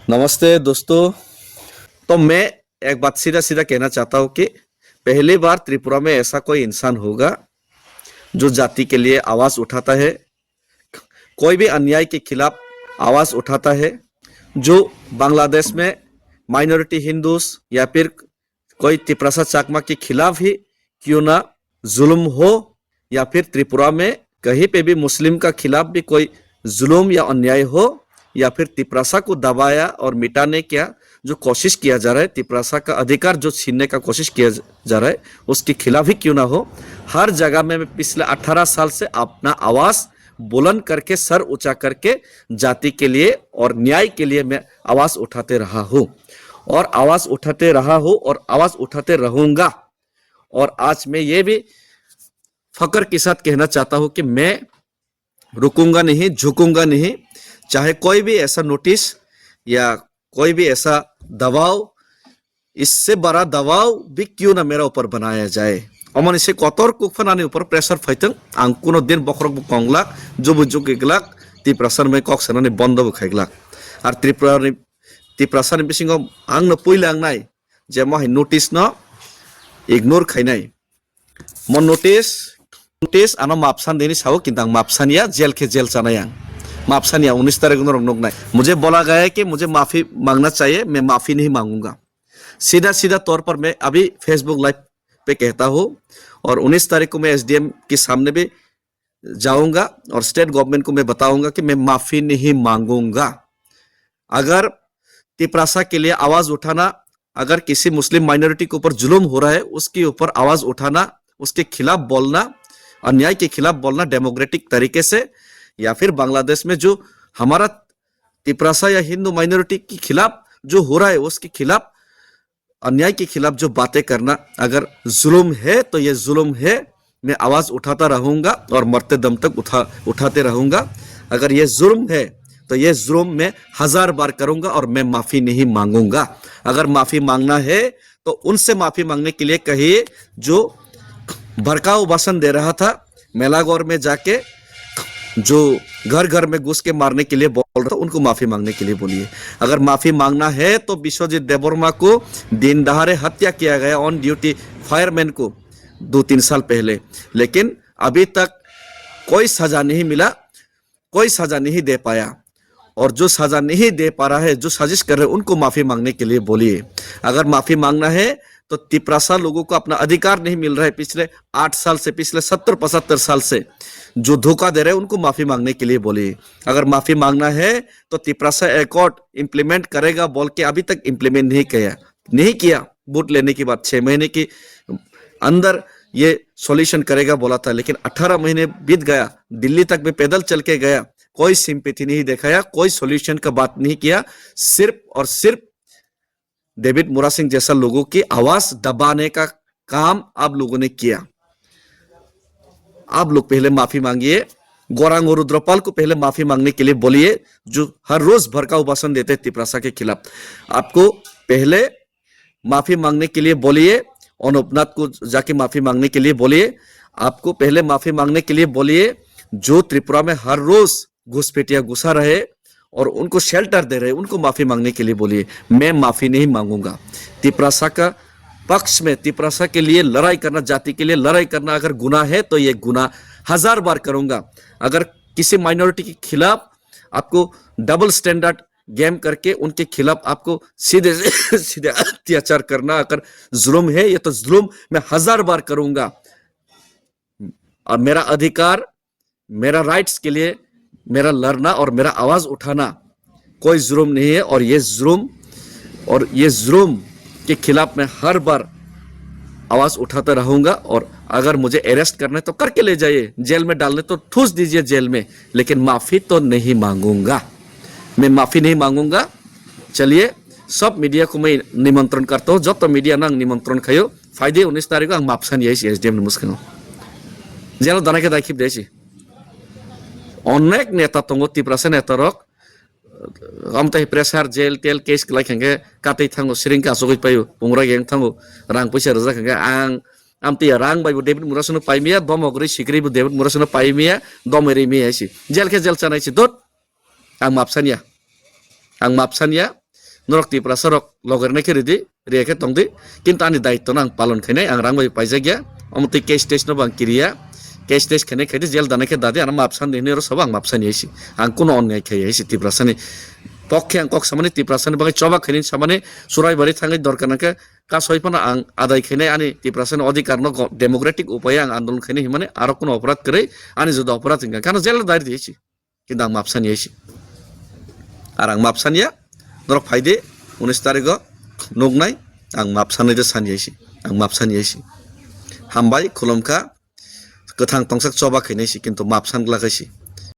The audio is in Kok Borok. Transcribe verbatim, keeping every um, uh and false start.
नमस्ते दोस्तों, तो मैं एक बात सीधा सीधा कहना चाहता हूँ कि पहली बार त्रिपुरा में ऐसा कोई इंसान होगा जो जाति के लिए आवाज उठाता है, कोई भी अन्याय के खिलाफ आवाज उठाता है, जो बांग्लादेश में माइनॉरिटी हिंदूज या फिर कोई तिपरासा चाकमा के खिलाफ ही क्यों ना जुल्म हो, या फिर त्रिपुरा में कहीं पे भी मुस्लिम का खिलाफ भी कोई जुल्म या अन्याय हो, या फिर तिपरासा को दबाया और मिटाने का जो कोशिश किया जा रहा है, तिपरासा का अधिकार जो छीनने का कोशिश किया जा रहा है, उसके खिलाफ ही क्यों ना हो, हर जगह में मैं पिछले अठारह साल से अपना आवाज बुलंद करके, सर ऊंचा करके जाति के लिए और न्याय के लिए मैं आवाज उठाते रहा हूँ और आवाज उठाते रहा हूँ और आवाज उठाते रहूंगा। और आज मैं ये भी फख्र के साथ कहना चाहता हूँ कि मैं रुकूंगा नहीं, झुकूंगा नहीं, चाहे कोई भी ऐसा नोटिस या कोई भी ऐसा दबाव, इससे बड़ा दबाव भी क्यों ना मेरा ऊपर बनाया जाए। Omoni se kotor kukphanani upor pressure phaitwng, ang kuno din bokhorok bo konglak, jubu juki glak, Tiprasa ni kok sanani bondo bo khaiglak. Ar Tripura ni, Tiprasa ni bisingo ang no puila ang nai, je mo hai notice no ignore khainai. Mo notice, notice ano mapsan dini sao, kintu ang mapsan ya, jail khe jail chanai ang. Mapsan ya, unis tarik norok nuknai. Mujhe bola gaya ki mujhe maafi mangna chahiye, main maafi nahi mangunga. सीधा सीधा तौर पर मैं अभी Facebook live पे कहता हूँ और उन्नीस तारीख को मैं एसडीएम के सामने भी जाऊंगा और स्टेट गवर्नमेंट को मैं बताऊंगा कि मैं माफी नहीं मांगूंगा। अगर तिपरासा के लिए आवाज उठाना, अगर किसी मुस्लिम माइनॉरिटी के ऊपर जुल्म हो रहा है, उसके ऊपर आवाज उठाना, उसके खिलाफ बोलना, अन्याय के खिलाफ बोलना डेमोक्रेटिक तरीके से, या फिर बांग्लादेश में जो हमारा तिपरासा या हिंदू माइनॉरिटी के खिलाफ जो हो रहा है, उसके खिलाफ, अन्याय के खिलाफ जो बातें करना, अगर जुल्म है तो ये जुल्म है। मैं आवाज उठाता रहूंगा और मरते दम तक उठा उठाते रहूंगा। अगर ये जुर्म है तो ये जुर्म मैं हजार बार करूंगा और मैं माफी नहीं मांगूंगा। अगर माफी मांगना है तो उनसे माफी मांगने के लिए कहिए जो भड़काऊ भाषण दे रहा था, मेलागौर में जाके जो घर घर में घुस के मारने के लिए बोल रहा था, उनको माफी मांगने के लिए बोलिए। अगर माफी मांगना है तो विश्वजीत देबवर्मा को दिन दहाड़े हत्या किया गया ऑन ड्यूटी फायरमैन को दो तीन साल पहले, लेकिन अभी तक कोई सजा नहीं मिला, कोई सजा नहीं दे पाया। और जो सजा नहीं दे पा रहा है, जो साजिश कर रहे हैं, उनको माफी मांगने के लिए बोलिए। अगर माफी मांगना है तो तिपरासा लोगों को अपना अधिकार नहीं मिल रहा है, पिछले आठ साल से, पिछले सत्तर पचहत्तर साल से जो धोखा दे रहे हैं, उनको माफी मांगने के लिए बोलिए। अगर माफी मांगना है तो तिपरासा एकॉर्ड इम्प्लीमेंट करेगा बोल के अभी तक इम्प्लीमेंट नहीं किया, नहीं किया। वोट लेने के बाद छह महीने के अंदर ये सॉल्यूशन करेगा बोला था, लेकिन अठारह महीने बीत गया, दिल्ली तक भी पैदल चल के गया, कोई सिंपैथी नहीं दिखाया, कोई सॉल्यूशन का बात नहीं किया। सिर्फ और सिर्फ डेविड मुरासिंह जैसा लोगों की आवाज दबाने का काम आप लोगों ने किया। आप लोग पहले माफी मांगिए, गौरांग और रुद्रपाल को पहले माफी मांगने के लिए बोलिए, जो हर रोज भड़काऊ भाषण देते हैं तिपरासा के खिलाफ। आपको पहले माफी मांगने के लिए बोलिए, अनुपनाथ को जाके माफी मांगने के लिए बोलिए। आपको पहले माफी मांगने के लिए बोलिए, जो त्रिपुरा में हर रोज घुसपैठिया घुसा रहे और उनको शेल्टर दे रहे, उनको माफी मांगने के लिए बोलिए। मैं माफी नहीं मांगूंगा। तिपरासा का पक्ष में, तिपरासा के लिए लड़ाई करना, जाति के लिए लड़ाई करना अगर गुनाह है तो ये गुनाह हजार बार करूंगा। अगर किसी माइनॉरिटी के खिलाफ आपको डबल स्टैंडर्ड गेम करके उनके खिलाफ आपको सीधे सीधे अत्याचार करना अगर जुल्म है, ये तो जुल्म मैं हजार बार करूंगा। और मेरा अधिकार, मेरा राइट्स के लिए मेरा लड़ना और मेरा आवाज उठाना कोई जुर्म नहीं है। और ये जुर्म, और ये जुर्म के खिलाफ मैं हर बार आवाज उठाता रहूंगा। और अगर मुझे अरेस्ट करना है तो करके ले जाइए, जेल में डालने तो ठूस दीजिए जेल में, लेकिन माफी तो नहीं मांगूंगा। मैं माफी नहीं मांगूंगा। चलिए, सब मीडिया को मैं निमंत्रण करता हूँ, joto media no ang nimantron khaio, phaidi unis tarikh o ang mapsani yaisi S D M ni mwskango. Jelo dana khe dai khib daisi. Onek neta tongo, Tiprasa neta rok, amtai pressure, jail, tel, case kwlai khangkhe katwi thango, siring ka asugwi paio, pungra yang thango, rang puisa rwjak khangkhe ang, amtwi rang bai bo David Murasano paimiya, domogri sikri bo David Murasano paimiya, domoi rimiya yaisi. Jail khe jail chanai si, dot. Ang mapsania. Ang mapsania. Norok Tiprasa rok loge rwnai khe ridi, riya khe tongdi, kintu ani daitto no ang palon khainai, ang rang bai paijak ya, omo twi case test no bo ang kiriya, case test khainai khaidi, jail danai khe dadi, ano map sandi hinwi oro sabo ang map sani aisi, ang kuno onnai khaiya aisi Tiprasa ni pokhe ang kok samani, Tiprasa ni bagwi choba khainai samani, Churaibari thangwi dorkar nangkhe kasoi phano ang adai khainai, ani Tiprasa ni odhikar no go-, democratic upaye ang andolon khainai hinmani, aro kuno oporad kwrwi ani juda oporad wngkha, khano jail dai ridi aisi. Kintu ang map sani aisi. Ar ang map saniya, norok phaidi, unis tarigo nuknai, ang map sanai de sani aisi. Ang map sani aisi. Hambai, khulumkha, kwthang tongsak choba khainai si, kintu map san glak aisi.